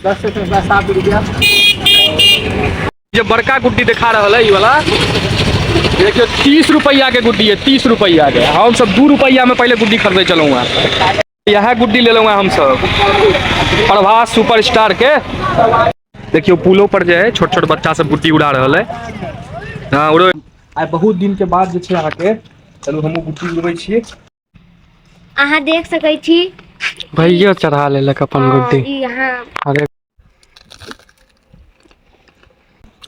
10 से सस्ता 7 रुपया। जे बड़का गुड्डी देखा रहल है ई वाला, देखियो 30 रुपया के गुड्डी है, 30 रुपया के। हम सब 2 रुपया में पहले गुड्डी खरीदे चलूँ हैं, यह गुड्डी ले लूँ हम सब प्रभास सुपर स्टार के। देखियो पुलो पर जे है छोट छोट बच्चा सब गुड्डी उड़ा रहल है। हाँ उड़ो। आइ बहुत दिन के बाद जे छै अहाँके, चलू हमहूँ गुड्डी उड़बै छियै। अहाँ देख सकै छी भैया चढ़ा लेलक अपन गुड्डी। ई अहाँ अरे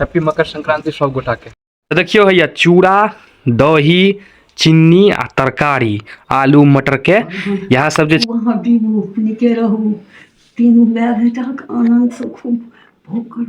हैप्पी मकर संक्रांति सब गोटा के। देखियो भैया चूड़ा दही चीनी आ तरकारी आलू मटर के इएह सब जे वहाँ बीबू नीके रहू, तीनू माय बेटाके आनन्दसँ खूब भोग करू,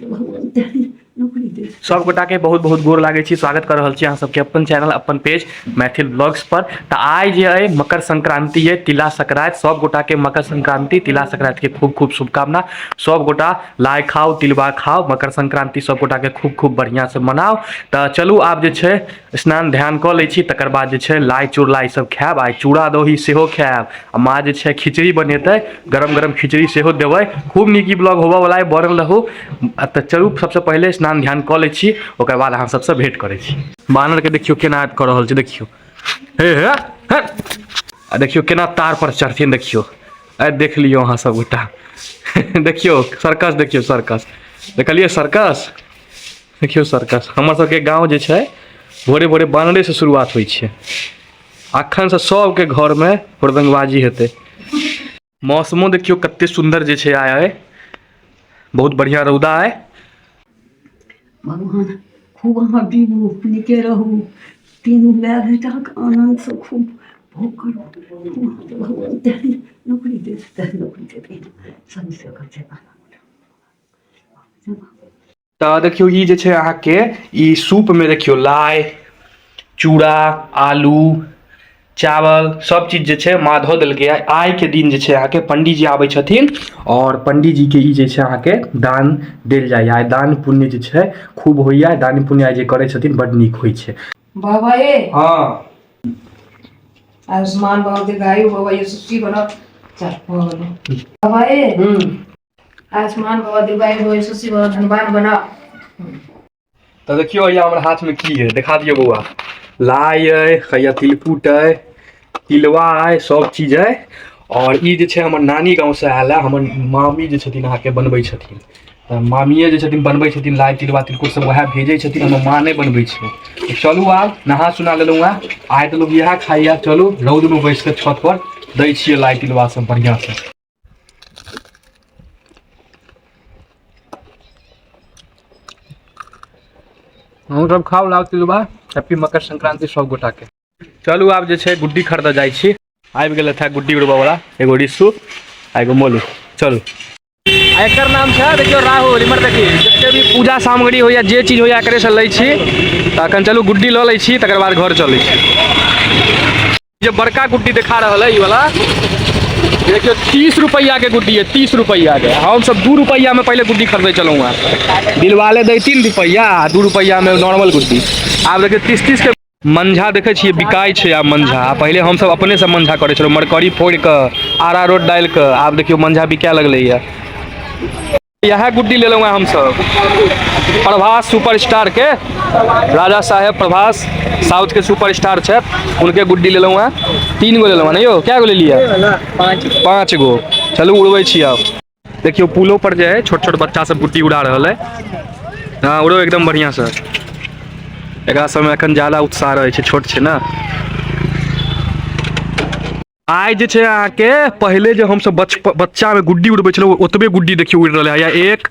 भगवान तेहन नौकरी दे। सब गोटा के बहुत बहुत गोर लागै छी, स्वागत कर रहल छी अहाँ सबके अपन चैनल अपन पेज मैथिल ब्लॉग्स पर। तऽ आइ जे अइ मकर संक्रांति अइ, तिला संक्रांति, सब गोटा के मकर संक्रांति तिला संक्रांति के खूब खूब शुभकामना। सब गोटा लाइ खाउ तिलबा खाउ, मकर संक्रांति सब गोटा के खूब खूब बढ़िया से मनाउ। तऽ चलू आब जे छै स्नान ध्यान कऽ लै छी, तकर बाद जे छै लाइ चूड़लाइ सब खायब, आइ चूड़ा दही सेहो खायब आ माँ जे छै खिचड़ी बनेतै, गरम गरम खिचड़ी सेहो देबै। खूब नीक ई ब्लॉग होबऽवला अइ, बनल रहू। तऽ चलू सबसँ पहिले स्नान ध्यान कऽ लै छी, ओकर बाद अहाँ सबसँ भेँट करै छी। बानरके देखियौ केना कऽ रहल छै, देखियौ हे हे हे, आ देखियौ केना तार पर चढ़थिन, देखियौ आइ देख लियौ अहाँ सब गोटा। देखियौ सर्कस, देखियौ सर्कस, देखलियै सर्कस, देखियौ सर्कस। हमर सबके गाँव जे छै भोरे भोरे बानरेसँ शुरुआत होइ छै, अखनसँ सबके घरमे हुड़दंगबाजी हेतै। मौसमो देखियौ कते सुन्दर जे छै आइ, बहुत बढ़िआँ रौदा अइ। भगवान खूब अहाँ बीबू नीके रहू, तीनू माय बेटाके आनन्दसँ खूब भोग करू, भगवान तेहन नौकरी दे, तेहन नौकरी देथिन सभसँ करतै। तऽ देखियौ ई जे छै अहाँके ई सूपमे देखियौ लाइ चूड़ा आलू चावल सब चीज जे छै माँ धऽ देलकै। आइके दिन जे छै अहाँके पंडीजी आबै छथिन आओर पंडीजीके ई जे छै अहाँके दान देल जाइए। आइ दान पुण्य जे छै खूब होइए, दान पुण्य आइ जे करै छथिन बड्ड नीक होइ छै। बाबा ए हँ आयुष्मान भव दीर्घायु भव यशस्वी बनब। चल भऽ गेलौ। बाबा ए आयुष्मान भव दीर्घायु भव यशस्वी भव धनवान बना। तऽ देखियौ भैया हमर हाथमे की है, देखा दियौ बौआ। लाइ अइ, हैया तिलकुट अइ, तिलवा अइ, सब चीज अइ। आओर ई जे छै हमर नानी गाँवसँ आयल है, हमर मामी जे छथिन अहाँके बनबै छथिन, तऽ मामिए जे छथिन बनबै छथिन लाइ तिलवा तिलकुट सब, वएह भेजै छथिन, हमर माँ नहि बनबै छै। तऽ चलू आब नहा सुना लेलहुँ हेँ, आइ तऽ लोक इएह खाइए। चलू रौदमे बैस कऽ छतपर दै छियै लाइ तिलवा सब बढ़िआँसँ। अहूँ सब खाउ लाउ तिलबा, हैप्पी मकर संक्रांति सब गोटा के। चलू आब जे छै गुड्डी खरीदऽ जाइ छी। आबि गेल था गुड्डी उड़बऽ वाला, एगो रिसू आ एगो मोलू। चलू आ एकर नाम छै देखियौ राहुल। इम्हर देखी जते भी पूजा सामग्री होइया जे चीज होइया एकरे से लै छी। तऽ अखन चलू गुड्डी लऽ लै छी, तकर बाद घर चलै छी। जे बड़का गुड्डी देखा रहल है ई वाला, देखियौ 30 रुपया के गुड्डी है, 30 रुपया के। हम सब 2 रुपया में पहले गुड्डी खरीदे चलूँ हैं, दिलवाले दै 3 रुपया, 2 रुपया में नॉर्मल गुड्डी। आब देखियौ 30-30 के मंझा देखै छियै बिकाइ छै आब मंझा। पहिले हम सब अपने से मंझा करै छलहुँ, मरकरी फोड़ि कऽ आरा रोड डालि कऽ। आब देखियौ मंझा बिकाय लगलैया। यह गुड्डी लेलहुँ हैं हम सब प्रभास सुपर स्टार के, राजा साहेब प्रभास साउथ के सुपर स्टार छथि, उनके गुड्डी लेलहुँ हैं। 3 गो लेलहुँ हैं नहीं यौ, क्या गो ले लिया? 5 गो। चलू उड़बै छी आब। देखियौ पुलो पर जे है छोट छोट बच्चा सब गुड्डी उड़ा रहल है। हाँ उड़ो एकदम बढ़िया से, एकरा सबमे एखन ज्यादा उत्साह रहै छै, छोट छै ने। आइ जे छै अहाँके पहिले जे हमसब बच्चामे गुड्डी उड़बै छलहुँ ओतबे गुड्डी देखियौ उड़ि रहलै। हैया 1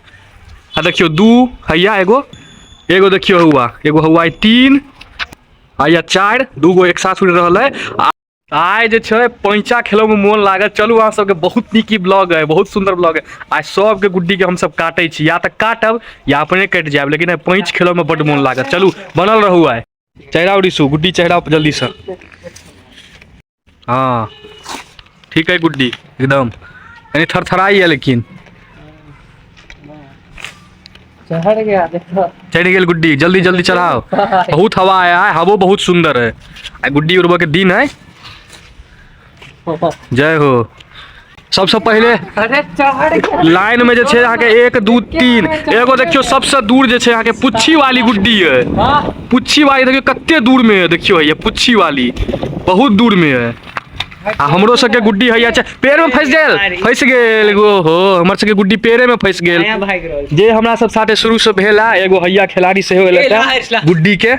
आ देखियौ 2, हैया एगो, एगो देखियौ हौआ, एगो हौआ 3, हैया 4, 2 गो एक साथ उड़ि रहल है। आइ जे छै पैंचा खेलऽमे मोन लागल। चलू अहाँ सबके बहुत नीक ई ब्लॉग है, बहुत सुन्दर ब्लॉग है। आइ सबके गुड्डीके हमसब काटै छी, या तऽ काटब या अपने कटि जायब, लेकिन आइ पैंच खेलऽमे बड्ड मोन लागल। चलू बनल रहू। आइ चढ़ाउ रिसू गुड्डी, चढ़ाउ जल्दीसँ। हाँ ठीक है गुड्डी एकदम यानी थरथराई है, लेकिन चढ़ गया देखो, चढ़ गेल गुड्डी। जल्दी जल्दी चढ़ाओ, बहुत हवा आया है, हवो बहुत सुंदर है। आ गुड्डी उड़बऽ के दिन है। जय हो। सबसँ पहिले अरे चढ़ गया। लाइन में जे छै अहाँके 1 2 3 एगो देखियौ सबसँ दूर जे छै अहाँके पुच्छी वाली गुड्डी है। पुच्छी वाली देखियौ कते दूर में है, देखियौ हैया पुच्छी वाली बहुत दूर में है। आ हमरो सबके गुड्डी हैया छै पेड़ में फंसि गेल, फंसि गेल एगो हो, हमर सबके गुड्डी पेड़े में फंसि गेल। जे हमरा सब साथे शुरू से भेल है, एगो हैया खिलाड़ी सेहो एलथि है गुड्डी के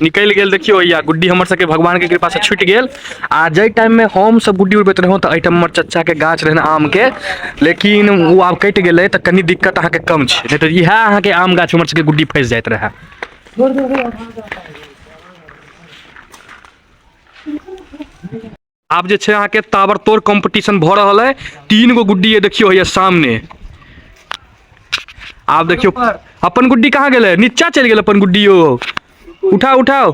निकलि गेल। देखियौ हैया गुड्डी हमर सबके भगवान के कृपा से छूटि गेल। आ जाहि टाइम में हम सब गुड्डी उड़बैत रहौं तऽ एहि टाइम हमर चचा के गाछ रहनि आम के, लेकिन ओ आब कटि गेलै तऽ कनि दिक्कत अहाँके कम छै, नहि तऽ इएह अहाँके आम गाछ हमर सबके गुड्डी फँसि जाइत रहए। आब जे छै अहाँके ताबड़तोड़ कॉम्पिटिशन भऽ रहल है, 3 गो गुड्डी है देखियौ हैया सामने। आब देखियौ अपन गुड्डी कहाँ गेलै, नीचा चलि गेल अपन गुड्डी। यौ उठाओ उठाओ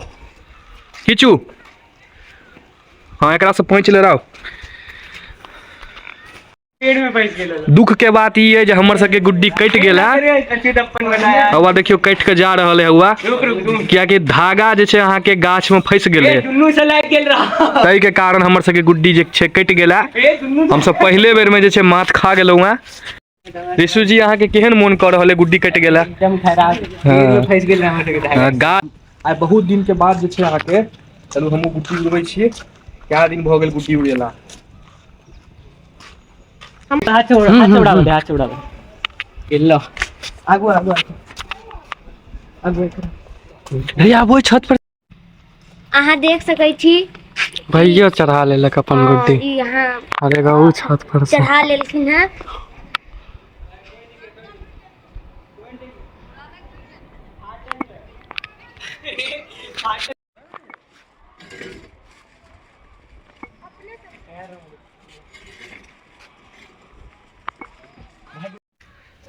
खींचू, हाँ एकरा से पहुँच ले रहो। पेड़ में फंस गेल। दुख के बात ई है जे हमर सबके गुड्डी कटि गेल है। हौवा देखियौ कटि के जा रहल है हौवा, कियाकि धागा जे छै अहाँके गाछ में फंसि गेलै, दुनू से लागि गेल रहा, ताहि के कारण हमर सबके गुड्डी जे छै कटि गेल है। हमसब पहिले बेर में जे छै माथ खा गेलहुँ हैं। ऋषु जी अहाँके केहन मोन कऽ रहल है गुड्डी कटि गेल है? एकदम खराब, पेड़ में फंसि गेल हमर सबके धागा। गाछ आइ बहुत दिन के बाद जे छै अहाँके, चलू हमहूँ गुड्डी उड़बै छी, कए दिन भऽ गेल गुड्डी उड़ेला। हाथ से उड़ा, हाथ से उड़ाबे, हाथ से उड़ाबे। लो आगू आगू आगू आगू। भैया आबो छत पर। अहाँ देख सकै छी भैया चढ़ा लेलक अपन गुड्डी। यहाँ अरे गौ छत पर से चढ़ा लेलखिन हैं।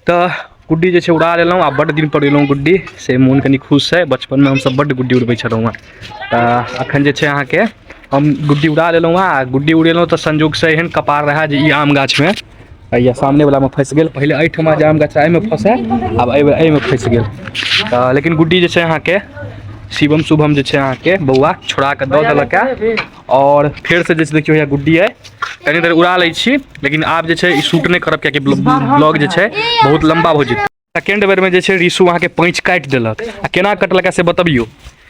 तऽ गुड्डी जे छै उड़ा लेलहुँ आ बड्ड दिन पर एलहुँ गुड्डी से मोन कनि खुश है। बचपनमे हमसब बड्ड गुड्डी उड़बै छलहुँ हँ, तऽ अखन जे छै अहाँके हम गुड्डी उड़ा लेलहुँ हँ। आ गुड्डी उड़ेलहुँ तऽ संजोगसँ एहन कपार रहए जे ई आम गाछमे या सामने वलामे फँसि गेल। पहिले एहिठमा जे आम गाछ एहिमे फँसै, आब एहिमे फँसि गेल। तऽ लेकिन गुड्डी जे छै अहाँके शिवम शुभम जे छै अहाँके बौआ छोड़ा कऽ दऽ देलक है। और फेरसँ जे छै देखियौ हैया गुड्डी अइ, कनि देर उड़ा लै छी, लेकिन आब जे छै ई शूट नहि करब कियाकि ब्लॉग जे छै बहुत लम्बा भऽ जेतै। सेकेंड बेरमे जे छै ऋषु अहाँके पैंच काटि देलक, आ केना कटलक से बतबियौ।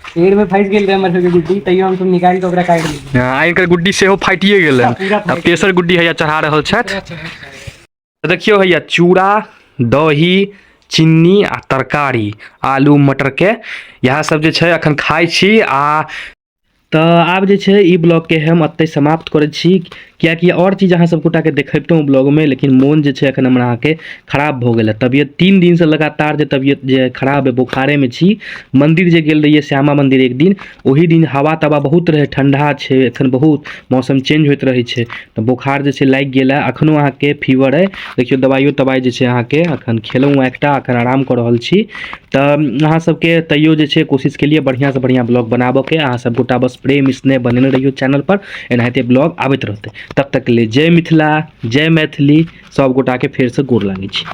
पेड़ में फंसि गेल रहे हमर सबके गुड्डी, तैयो हमसब निकालि कऽ ओकरा काटि लेलियै। आ हिनकर गुड्डी सेहो फाटिए गेलै। आब तेसर गुड्डी हैया चढ़ा रहल छथि। देखियौ हैया चूड़ा दही चिन्नी आ तरकारी आलू मटर के इएह सब जे छै अखन खाइ छी। आ तऽ आब जे छै ई ब्लॉगके हम एतहि समाप्त करै छी, कियाकि आओर चीज अहाँ सब गोटाके देखबितहुँ ब्लॉगमे, लेकिन मोन जे छै अखन हमरा अहाँके खराब भऽ गेल है। तबियत 3 दिनसँ लगातार जे तबियत जे खराब है, बोखारेमे छी। मन्दिर जे गेल रहियै श्यामा मन्दिर एक दिन, ओहि दिन हवा तवा बहुत रहै, ठण्डा छै एखन, बहुत मौसम चेंज होइत रहै छै, तऽ बोखार जे छै लागि गेल है। अखनो अहाँके फीवर है, देखियौ दवाइयो तवाइ जे छै अहाँके अखन खेलहुँ हँ एकटा, अखन आराम कऽ रहल छी। तऽ अहाँ सबके तैयो जे छै कोशिश केलियै बढ़िआँसँ बढ़िआँ ब्लॉग बनाबऽके। अहाँ सब गोटा बस प्रेम स्नेह बनेने रहियौ चैनल पर, एनाहिते ब्लॉग आबैत रहतै। तब तक के लिए जय मिथिला जय मैथिली, सब गोटाके फेरसँ गोर लागै छी।